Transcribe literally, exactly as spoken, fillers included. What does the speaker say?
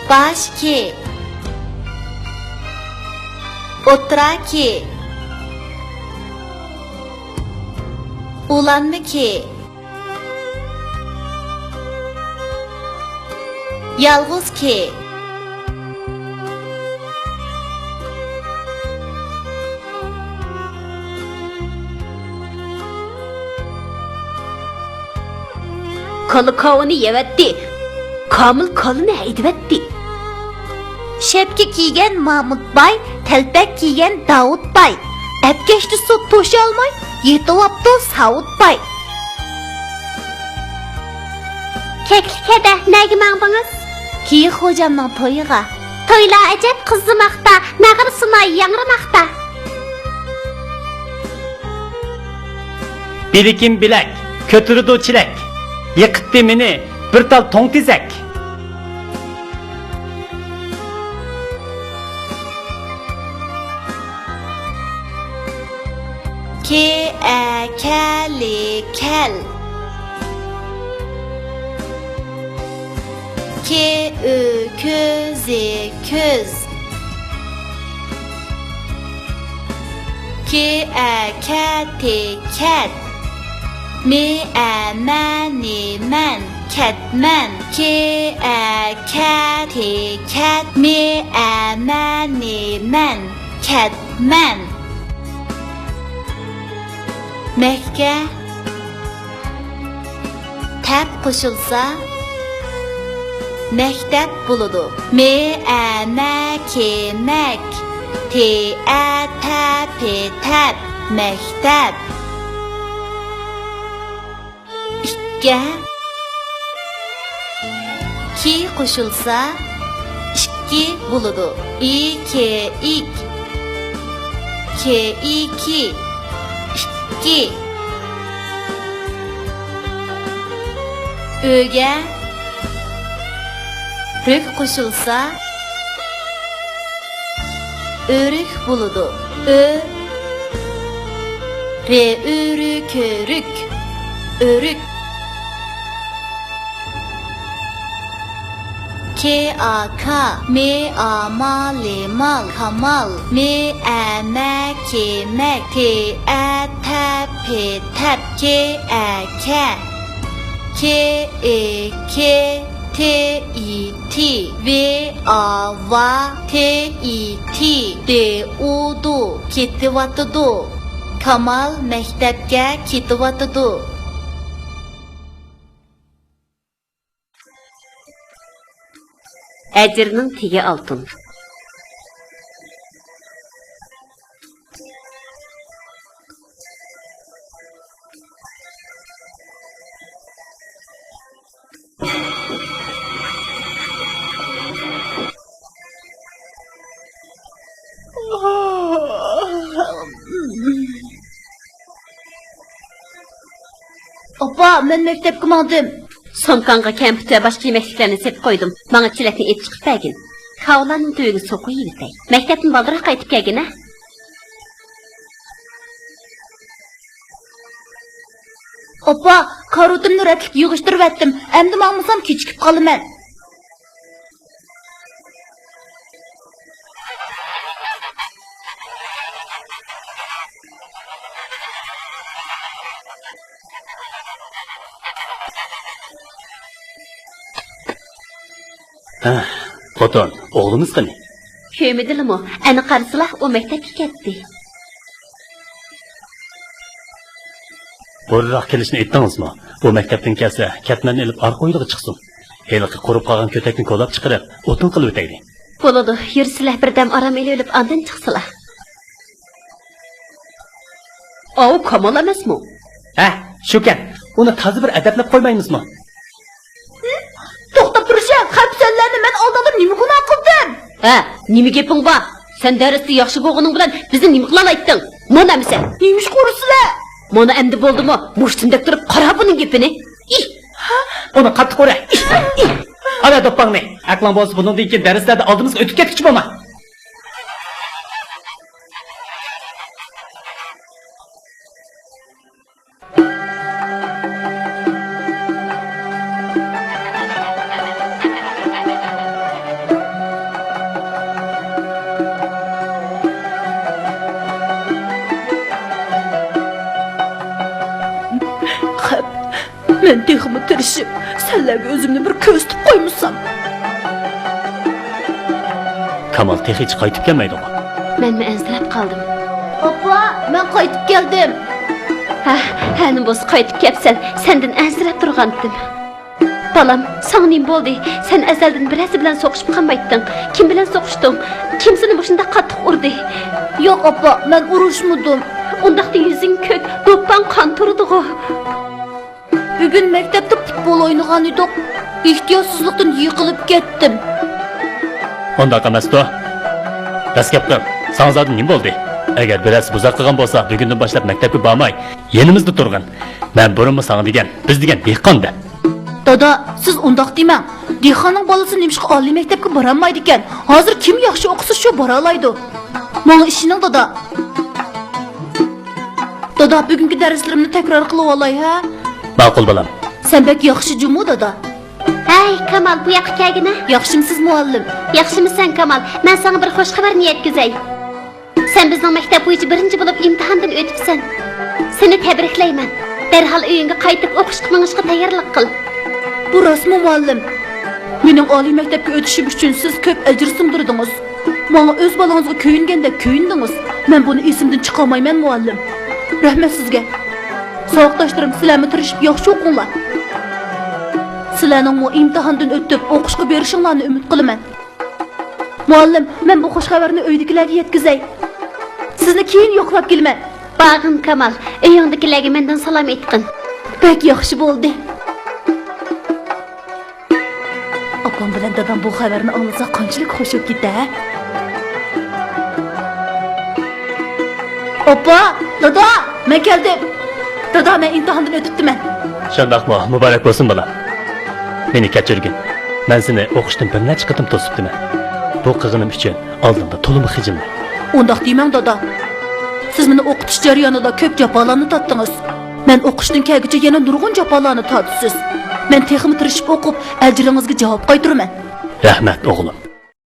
باش كى. ئوتتۇرا كى. ئۇلانما كى. يالغۇز كى. كالا كاۋىنى يەۋەتتى. كامىل كالىنى ھەيدىۋەتتى. شەپكە كىيگەن مامۇت باي، تەلپەك كىيگەن داۋۇت باي. ئەپكەشتە سۇ توشالماي، يېتىۋاپتۇ ساۋۇت باي. كەكلىك ھەدە، نەگە ماڭدىڭىز؟ كېيىك خوجامنىڭ تويىغا. تويلار ئەجەب قىزىماقتا، ناغرا سۇناي ياڭرىماقتا. بىلىكىم بىلەك، كۆتۈرىدۇ چېلەك. يىقىتتى مېنى بىر تال توڭ تېزەك. كې، ئە، كە، لې، كەل. كې، ئۆ، كۆ، زې، كۆز. كې، ئە، كە، تې، كەت. مې، ئە، مە، نې، مەن. كەتمەن. كې، ئە، كە، تې، كەت. مې، ئە، مە، نې، مەن. كەتمەن. مەككە. تەپ قوشۇلسا، مەكتەپ بولىدۇ. مې، ئە، مە، كې، مەك. تې، ئە، تە، پې، تەپ. مەكتەپ. ئىككە. كى قوشۇلسا، ئىككى بولىدۇ. ئى، كې، ئىك. كې، ئى، كى. ئىككى. ئۆگە رۆك قوشۇلسا، ئۆرۈك بولىدۇ. ئۆ، رې، ئۆ، رۈ، كۆ، رۈك. ئۆرۈك. كې، ئا، كا. مې، ئا، ما، لې، مال. كامال. مې، ئە، مە، كې، مەك. تې، ئە، تە، پې، تەپ. كې، ئە، كە. كې، ئې، كې. تې، ئى، تى. ۋې، ئا، ۋا. تې، ئى، تى. دې، ئۇ، دۇ. كېتىۋاتىدۇ. كامال مەكتەپكە كېتىۋاتىدۇ. ئەجىرنىڭ تېگى ئالتۇن. ئاپا، مەن مەكتەپكە ماڭدىم. سومكاڭغا كەمپۈت ۋە باشقا يېمەكلىكلەرنى سېلىپ قويدۇم. ماڭا چېلەكنى ئېلىپ چىقىپ بەرگىن. كاۋىلارنىڭ تۈۋىگە سوقۇپ يېۋېتەي. مەكتەپتىن بالدۇرراق قايتىپ كەلگىن، ھە؟ ئاپا، كارىۋىتىمنى رەتلىك يىغىشتۇرۇۋەتتىم. ئەمدى ماڭمىسام كېچىكىپ قالىمەن. ھە، خوتۇن، ئوغلىمىز قېنى؟ كۆرمىدىلىمۇ؟ ئەنە قارىسىلا، ئۇ مەكتەپكە كەتتى. بۇرۇنراق كېلىشنى ئېيتتىڭىزمۇ؟ بۇ مەكتەپتىن كەلسە، كەتمەننى ئېلىپ ئارقا ھويلىغا چىقسۇن. ھېلىقى قۇرۇپ قالغان كۆتەكنى كولاپ چىقىرىپ، ئوتۇن قىلىۋېتەيلى. بولىدۇ، يۈرسىلە، بىر دەم ئارام ئېلىۋېلىپ، ئاندىن چىقسىلا. ئاۋۇ كامال ئەمەسمۇ؟ ھە، شۇكەن. ئۇنى تازا بىر ئەدەپلەپ قويمايمىزمۇ؟ توختاپ تۇرۇشە، خەپ سەنلەرنى مەن ئالدىڭدا نېمە گۇناھ قىلدىم؟ ھە، نېمە گېپىڭ بار؟ سەن دەرستە ياخشى بولغىنىڭ بىلەن بىزنى نېمە قىلالايتتىڭ؟ مانا ئەمىسە. نېمىشقا ئۇرىسىلە؟ مانا ئەمدى بولدىمۇ؟ مۇشۇ تۈندەك تۇرۇپ قارا بۇنىڭ گېپىنى. ئىھ! ئۇنى قاتتىق ئۇرە. ئىھ! ئىھ! ئالا دوپپاڭنى. ئەقلىڭ بولسا بۇنىڭدىن كېيىن دەرسلەردە ئالدىمىزغا ئۆتۈپ كەتكۈچى بولما. مەن تېخىمۇ تىرىشىپ، سەنلەرگە ئۆزۈمنى بىر كۆرسىتىپ قويمىسام. كامال تېخىچە قايتىپ كەلمەيدىغۇ؟ مەنمۇ ئەنسىرەپ قالدىم. ئاپا، مەن قايتىپ كەلدىم. ھە، ھە، نېمە بولسا قايتىپ كەپسەن، سەندىن ئەنسىرەپ تۇرغانتىم. بالام، ساڭا نېمە بولدى؟ سەن ئەزەلدىن بىرەرسى بىلەن سوقۇشۇپ قالمايتتىڭ؟ كىم بىلەن سوقۇشتۇڭ؟ كىم سېنى مۇشۇنداق قاتتىق ئۇردى؟ ياق، ئاپا، مەن ئۇرۇشمىدىم. ئۇنداقتا يۈزۈڭ كۆك، دوپپاڭ قان تۇرىدىغۇ. بۈگۈن مەكتەپتە پۇتبول ئوينىغان ئىدۇق. ئېھتىياتسىزلىقتىن يىقىلىپ كەتتىم. ئۇنداق ئەمەستۇ. دەسكەپ قىل. ساڭا زادى نېمە بولدى؟ ئەگەر بىرەرسى بۇزار قىلغان بولسا، بۈگۈندىن باشلاپ مەكتەپكە بارماي، يېنىمىزدا تۇرغىن. مەن بۇرۇنمۇ ساڭا دېگەن، بىز دېگەن دېھقان دەپ. دادا، سىز ئۇنداق دېمەڭ. دېھقاننىڭ بالىسى نېمىشقا ئالىي مەكتەپكە بارالمايدىكەن؟ ھازىر كىم ياخشى ئوقۇسا، شۇ بارالايدۇ. ماڭا ئىشىنىڭ، دادا. دادا، بۈگۈنكى دەرسلىرىمنى تەكرار قىلىۋالاي، ھە؟ ماقۇل، بالام. سەن بەك ياخشى جۇمۇ، دادا. ھەي، كامال، بۇ ياققا كەلگىنە. ياخشىمۇسىز، مۇئەللىم؟ ياخشىمۇسەن، كامال؟ مەن ساڭا بىر خوش خەۋەرنى يەتكۈزەي. سەن بىزنىڭ مەكتەپ بويىچە بىرىنچى بولۇپ ئىمتىھاندىن ئۆتۈپسەن. سېنى تەبرىكلەيمەن. دەرھال ئۆيۈڭگە قايتىپ ئوقۇشقا مېڭىشقا تەييارلىق قىل. بۇ راستمۇ، مۇئەللىم؟ مېنىڭ ئالىي مەكتەپكە ئۆتۈشۈم ئۈچۈن سىز كۆپ ئەجىر سىڭدۈردىڭىز. ماڭا ئۆز بالىڭىزغا كۆيۈنگەندەك كۆيۈندىڭىز. مەن بۇنى ئېسىمدىن چىقارمايمەن، مۇئەللىم. رەھمەت سىزگە. ساۋاقداشلىرىم، سىلەرمۇ تىرىشىپ ياخشى ئوقۇڭلار. سىلەرنىڭمۇ ئىمتىھاندىن ئۆتۈپ ئوقۇشقا بېرىشىڭلارنى ئۈمىد قىلىمەن. مۇئەللىم، مەن بۇ خوش خەۋەرنى ئۆيدىكىلەرگە يەتكۈزەي. سىزنى كېيىن يوقلاپ كېلىمەن. بارغىن، كامال، ئۆيۈڭدىكىلەرگە مەندىن سالام ئېيتقىن. بەك ياخشى بولدى. ئاپام بىلەن دادام بۇ خەۋەرنى ئاڭلىسا قانچىلىك خۇش بولۇپ كېتە، ھە؟ ئاپا، دادا، مەن كەلدىم. دادا، مەن ئىمتىھاندىن ئۆتۈپتىمەن. شۇنداقمۇ؟ مۇبارەك بولسۇن، بالام. مېنى كەچۈرگىن. مەن سېنى ئوقۇشتىن بىر نەچچە قېتىم توسۇپتىمەن. بۇ قىلغىنىم ئۈچۈن ئالدىڭدا تولىمۇ خىجىلمەن. ئۇنداق دېمەڭ، دادا. سىز مېنى ئوقۇتۇش جەريانىدا كۆپ جاپالارنى تارتتىڭىز. مەن ئوقۇشتىن كەلگۈچە يەنە نۇرغۇن جاپالارنى تارتىسىز. مەن تېخىمۇ تىرىشىپ ئوقۇپ، ئەجرىڭىزگە جاۋاب قايتۇرىمەن. رەھمەت، ئوغلۇم.